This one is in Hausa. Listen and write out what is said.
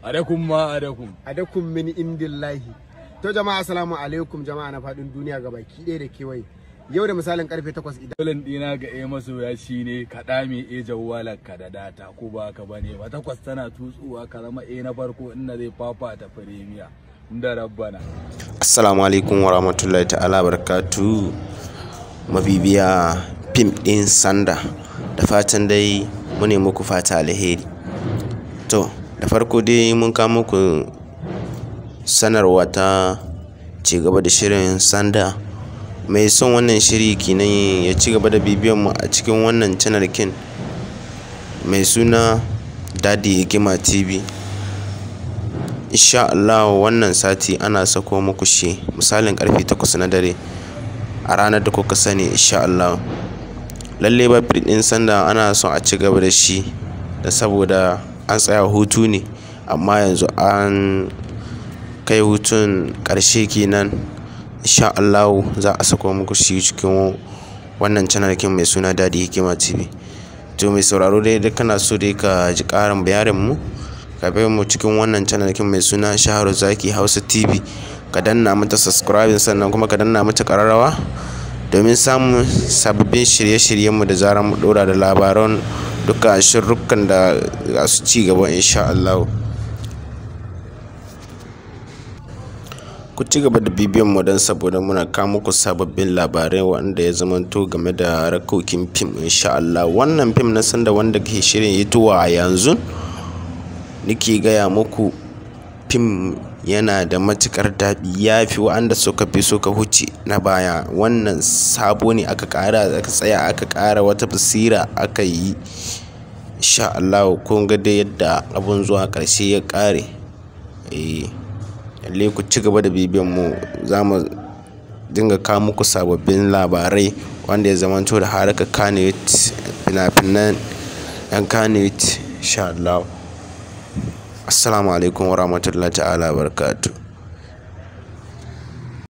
Adakum ma adakum. Adakum min indillahi. To jama'a assalamu alaikum jama'a na fadin duniya gabaki ɗaya da kewaye. Yau da misalin karfe 8 idan Dolen dina ga e masoya shine kaɗa mai e jawwalar ka da data ko ba ka bane ba 8 tana tutsuwa ka zama e na farko inda zai fafata firemiya inda rabbana. Assalamu alaikum wa rahmatullahi ta'ala barakatu mabibiya fim ɗin Sanda, da fatan dai mune muku fata alheri. To da farko dai mun kawo muku sanarwa ta ci gaba da shirin Sanda. Mai son wannan shiri kenan ya ci gaba da bibiyan mu a cikin wannan channel kin mai suna Daddy Hikima TV. Insha Allah wannan sati ana sako muku shi misalin karfe 8 na dare a ranar da kuka sani insha Allah. Lalle ba fim ɗin Sanda ana son a ci gaba da shi da saboda an tsaya hutu ne, amma yanzu an kai hutun ƙarshe kenan. Insha Allah za a sako muku shi cikin wannan channel kin mai suna Daddy Hikima TV. To mai sauraro dai duk kana so dai ka ji ƙarin bayanin mu, ka bi mu cikin wannan channel kin mai suna Shaharu Zaki Hausa TV, ka danna mata subscribe sannan kuma ka danna mata ƙararrawa domin samun sababbin shirye-shiryen mu da zarar mu ɗora da labaran duka shirrukan da za su ci gaba insha Allah. Ku ci gaba da bibiyan mu don saboda muna kawo muku sababbin labarai wanda ya zamanto game da harkokin fim insha Allah. Wannan fim na Sanda wanda ke shirin hitowa a yanzu, nake gaya muku fim yana da matukar daɗi, ya fi wa'anda suka fi suka huce na baya. Wannan sabo ne aka ƙara, aka tsaya aka ƙara wata basira aka yi insha Allah. Kun ga dai yadda abun zuwa ƙarshe ya ƙare. Lalle ku ci gaba da bibiyan mu, za mu dinga kawo muku sababbin labarai wanda ya zamanto da harkar Kannywood, fina-finan 'yan Kannywood insha Allah. Assalamu alaikum wa rahmatullahi ta'ala barakatuh.